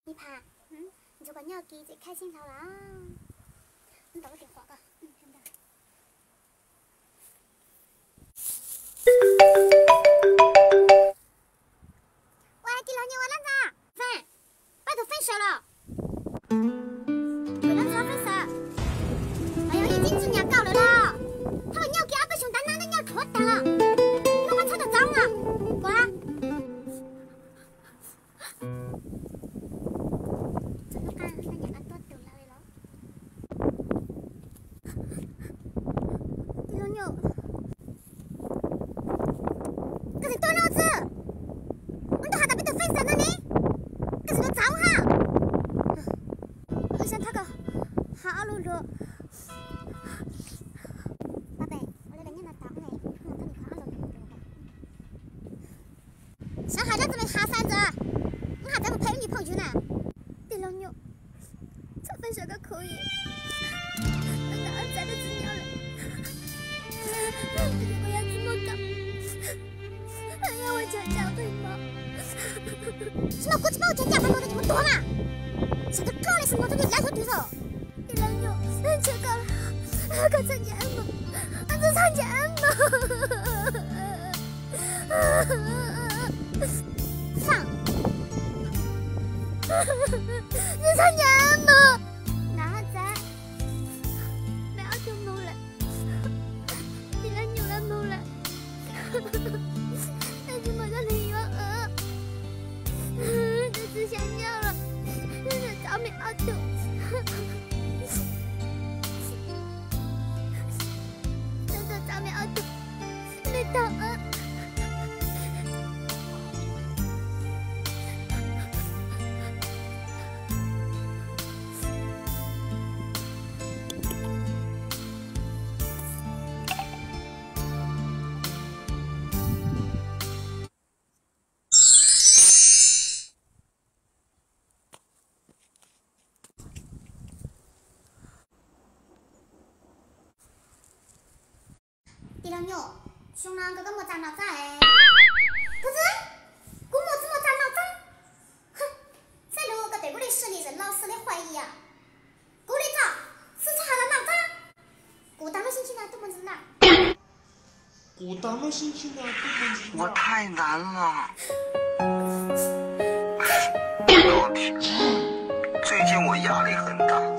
Ib Pha, ntshe koj nyob kis tseem khaib sib ntaus lawm. Ntawm lub tias qhuam ko. Ua tij laug Nyuj ua lab ntxa. Feej, pab tus Feej sawv los. Tus lab ntxa Feej sawv. Yog ib txij txij nyam kauj lawm los. Thauj nyob kiag ob peb xyoos ntab nab nyob rhuav tag los. Hnub koj txhob tau txav os. Ua Tij laug Nyuj, koj tsis tuaj no xwb. Ua ntuj has tas peb tus Feej xav no ne, koj tsis tuaj txav ha. Ua xyov thov koj ha ob lub luag. Xyov hais dab tsi mas has xav ntxov, wb has txawv mus phem wb niag phooj ywg na. Tij laug Nyuj, txhob pab sawv koj khuv yim, ntawm ob txhais dab tsi nyob lawm, kuv yog tsis muaj koj, yog ua tsaug cam pheej mog. Tsis muaj kuv tsis muaj ua tsaug cam pheej mog, mus tuag mas. Sawv twb dlawb li sawv mog, txhob hlawv xyov twg xwb. Tij laug Nyuj, ntshe koj, koj txhob ncaim wb mus, koj txhob ncaim wb mus. Feej, txhob ncaim wb mus. Nav txav, me ob tug mus lawm, tij laug Nyuj lawv mus lawm. Tab sis mas koj nws yuav, tab sis xyov nyob los, txav me ob tug, txav me ob tug, me tag. Tij laug Nyuj, xyoo no nkawd koj muaj txaj noj txaj es. Koj txwj, kuv muaj txaj noj txaj. Xav lus koj tes kuv li sib li zam loj xwb li qhuaj li yam. Kuv li txoj, xwb txhob hais los noj txaj. Kuv tag lub sib ntsib no tuaj muaj ntxim lawm. Kuv tag lub sib ntsib no tuaj muaj ntxim lawm. 我太难了。最近我压力很大。